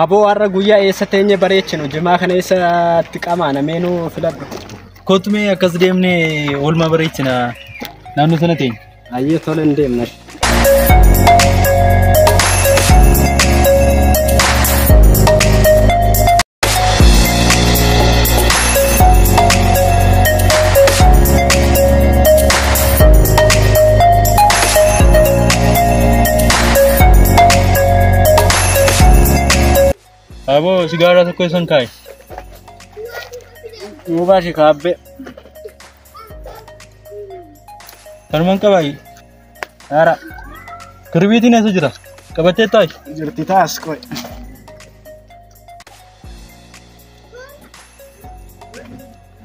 Aboo har'a guyyaa eessa teenye bareechinu jimaa kana eessatti qamaana meenuu filadhu. Kottu mee akkas deemnee oolmaa bareechina naannoo sana teenya. Ayyee tola hin deemna. Aboo sigaaraa tokko isan kaa'i. Nuu baasi kaabbee. Kanumaan qabaayi. Haara. Kirbiitiin eessa jira? Qabattee taa'i. Jirti taas qoy.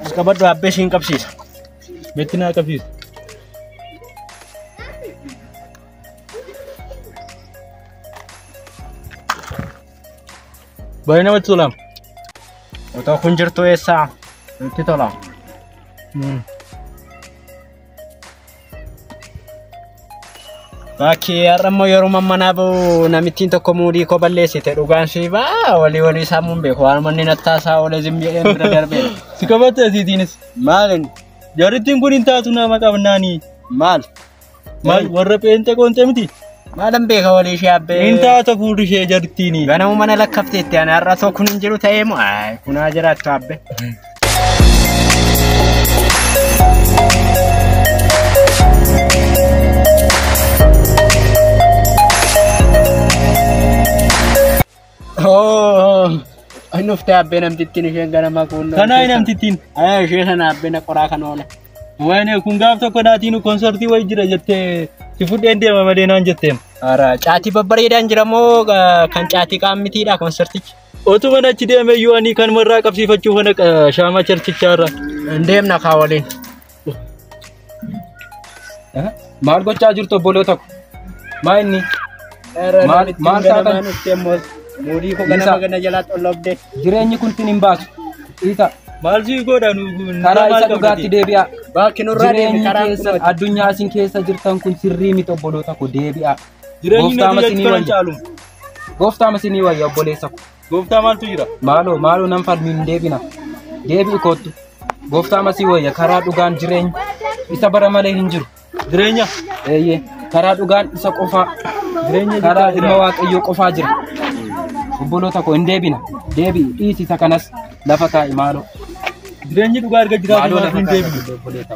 As qabadhu abbee siin qabsiisa. Meetti naa qabsiisa. Baay'ee namatti tolaam. Otoo kun jirtu eessaa? Nutti tola. Bakkee har'a immoo yeroo manaa bahu namittiin tokko muudii koo balleessite dhugaan sii baa walii walii sammuun beeku waan manni nattaasaa oolee zim jedheen bira darbeera. Si qabatte asiitiinis. Maalin? Jaarrittiin kun hin taatu nama qabnaanii. Maal? Maal warra pheenxee qoonxee miti? Maalan beeka walii ishee abbee. Hin taata fuulli ishee jaarrittiini. Ganama mana lakkafteetti ani har'a osoo kun hin jiru ta'ee moo kunaa jiraattu abbee. Inni uffite abbee namtittiin isheen ganama kun. Kanaa namtittiin. Ishee sana abbee na qoraa kan oole. Wayne kun gaaf tokko naatiin konsertii wayii jira jettee si fudheen deema malee naan jetteem. Ara caatii babbareedaan jira moo kan caatii qaammitiidha konsertichi? Otuma achi deeme iyyuu ani kan marraa qabsiifachuu kana shaamaa charchichaa irra. Hin deemna kaa waliin. Maal gochaa jirtu obboloota ko? Maa inni? Maal taatan? Muudii koo ganama gana jalaa xollobde. Jireenyi kun sin hin baasu. Dhiisa. Maal sii godha nu karaa isa dhugaatti deebi'a. Bakki nurraa deemi karaa kun addunyaa isin keessa jirtan kun sirrii miti obboloota ko deebi'a. Jireenyi nuti jechuu kan caalu. Gooftaa masinii wayya obboleessa ko. Gooftaa maaltu jira? Maaloo maaloo nan falmiin deebina. Deebi'i kottu. Gooftaa masii wayya karaa dhugaan jireenya isa bara malee hin jiru. Jireenya? Eeyyee karaa dhugaan isa qofaa. Jireenya karaa ilma Waaqayyoo qofaa jira. Obboloota koo hin deebina. Deebi'i dhiisi isa kanas lafa kaa'i maaloo. Jireenyi dhugaa erga jiraate maaf hin deebinu?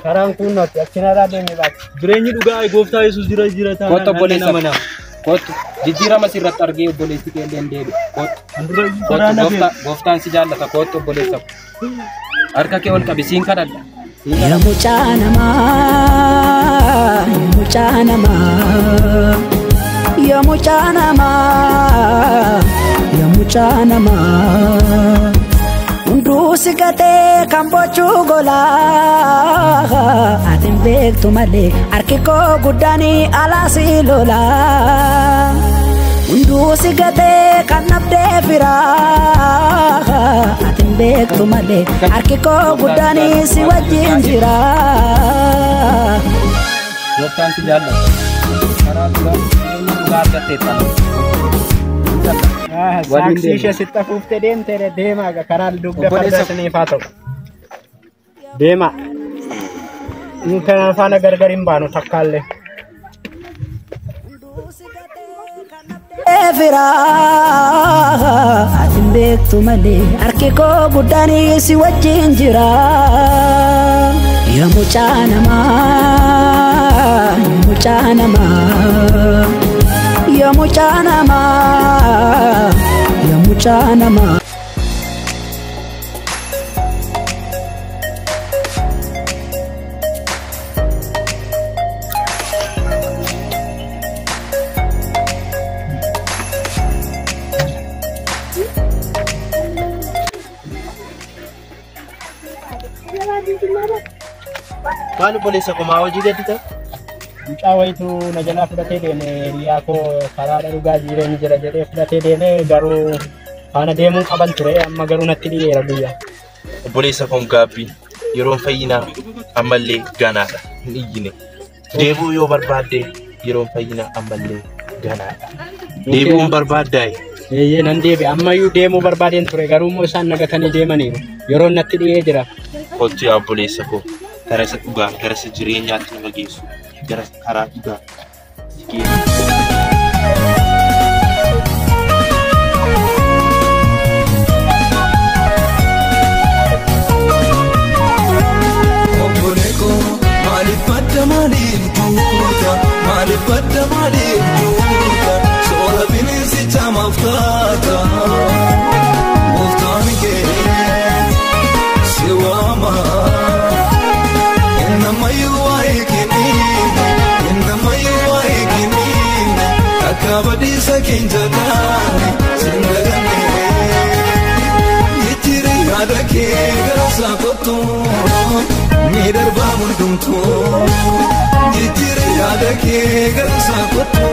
Karaan kun nuti achinarraa deemee baati. Jireenyi dhugaa gooftaa Yesuus jira jira taanaan. Kottu obboleessa. Kottu jijjiirama sirratti argee obboleessi kee illee hin deebi'u. Kottu. Gooftaan si jaallata kottu obboleessa. Harka kee ol qabi siin kadhadha. Yaa mucaa namaa, yaa mucaa namaa, yaa mucaa namaa, yaa mucaa namaa. Hunduu si gatee kan boccuu golaa, ati hin beektu malee harki koo guddaan alaa si lolaa. Hunduu si gatee kan nabdee firaa, ati hin beektu malee harki koo guddaan si wajjin jira. Gooftaan si jaallata. Karaa dhugaa jireenya dhugaa argatteetta. Saaksii ishee sitti afuuftee deemtee deemaa karaa dugda farda isiniif haa ta'u. Deemaa. Nu kana faana gargar hin baanu takkaallee. Firaa ati hin beektu malee harki koo guddaan si wajjin jira. Yaa mucaa namaa, yaa mucaa namaa, yaa mucaa namaa, yaa mucaa namaa. Maal obboleessa koo maa hojii gadi ta'e? Mucaa wayitu na jalaa fudhatee deeme, hiriyaa koo karaadha dhugaa jireenyi jira jedhee fudhatee deeme, garuu faana deemuu qaban ture, amma garuu natti dhiyeera guyyaa. Obboleessa koon gaabbiin yeroon fayyinaa ammallee ganaadha. Hin iyyine. Deebuu yoo barbaadde yeroon fayyinaa ammallee ganaadha. Deebi'uun barbaaddaayi. Eeyyee, nan deebi'a. Ammayyuu deemuu barbaadeen ture, garuu immoo isaan nagatanii deemaniiru. Yeroon natti dhiyee jira. Kottu yaa obboleessa koo, gara isa dhugaa, gara isa jireenyaatti nama geessu, gara karaa dhugaa si geessu. Obboleeko, maaliif badda, maaliif duuta, maaliif badda, maaliif duuta, soora bineensicha maaf taata? Gooftaan kee si waama, innamayyuu waa'ee kenniine, innamayyuu waa'ee kenniine, akka badiisa keenya taane sin daganne. Jijjiirri yaada kee gara isaa kottu, ni darbaa hundumtuu. Jijjiirri yaada kee gara isaa kottu,